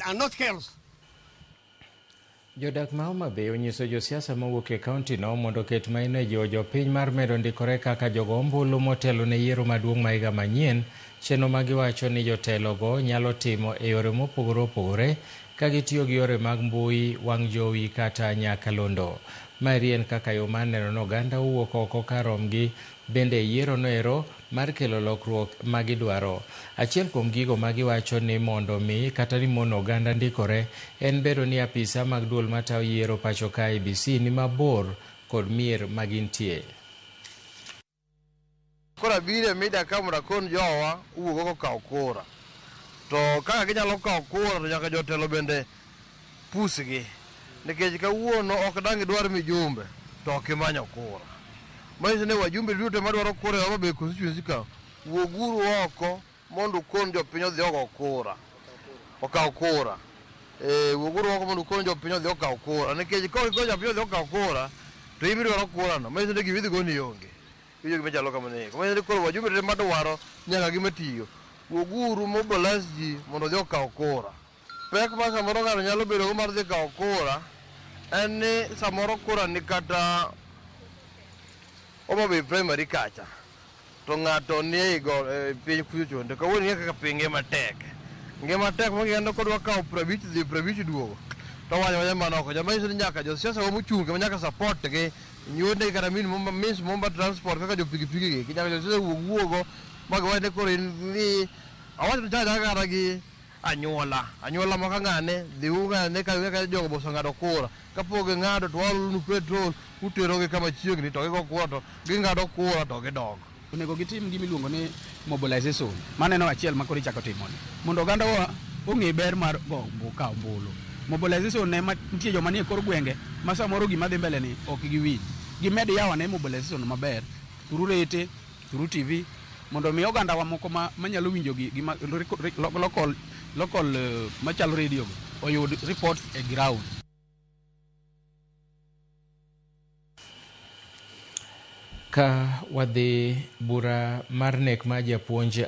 and not health. Jodak ma Homa Bay onyiso josiasa mawuok e kaunti no mondo oket maino e jiwo jopiny mar medo ndikore kaka jogo ombulu motelo ne yiero maduong' ma higa manyien, chenro ma giwacho ni jotelo go nyalo timo e yore mopogore opogore ka gitiyo gi yore mag mbui, wang' jowi kata nyakalondo. Maeri en kaka yo mar neno ni oganda owuok oko kar romgi bende e yiero noero mar kelo lokruok ma gidwaro. Achiel kuom gigo ma giwacho ni mondo mi kata ni mono oganda ndikore en bedo ni apisa mag duol matayo yiero pacho ka IEBC ni mabor kod mier ma gintie. Koro abiro e media ka mondo akon jowa owuog oko okaw kura. To kaka ginyalo kawo kura to nyaka jotelo bende pusgi. Nikech kawuono ok dang' idwar mijumbe to ok imanyo kura. Manyiso ni wajumbe duto madwaro kura e Homa Bay constituency ka, wuoguru oko mondo ukon jopiny odhi ogo kura. Okaw kura. Eh, wuoguru oko mondo ukon jopiny odhi okaw kura. Nikech ka ok ikon jopiny odhi okaw kura, to in idwaro kura no. Manyiso ni gima idhi go ni onge. Winjo gima chalo kamano eko. Manyiso ni koro wajumbe te madwaro nyaka gima tiyo. Wuoguru mobilize ji mondo odhi okaw kura. Pek ma samoro ng'ato nyalo bedo go mar dhi kawo kura en ni samoro kura ni kata Homa Bay Primary kacha to ng'ato ni ei go e piny kucho chon to kawuono ing'e kaka piny ngima tek. Ngima tek ma kendo kodwa kawo 50 dhi 50 duogo to wacho wacha mano ok joma nyiso ni nyaka josiasa wa mochung' kendo nyaka support gi nyuonegi kata min means momba transport kaka jo pikipiki gi nyaka josiasa wuog wuogo ma giwach ni koro in ni awacho ni chak achaka kata gi anyuola anyuola ma ka ng'ane dhi ung'ane ka ka jogo be oseng'ado kura kapok ging'ado to waolonu petrol uterogi kama chiegni to gigo kura to ging'ado kura to gidok. Onego gitim gima iluongo ni mobilization. Maneno achiel ma koro ichako timoni. Mondo oganda wa ong'e ber mar go kawo ombulu. Mobilization ne ma nitie joma nie kor gwenge ma samoro gima dhi mbele ni ok giwinj. Gimed yawo ane mobilization maber through rete, through TV mondo mi oganda wa moko ma manyalo winjo gi gima local local machalo radio go oyud reports e ground. Ka wadhi bura mar nek mar japuonj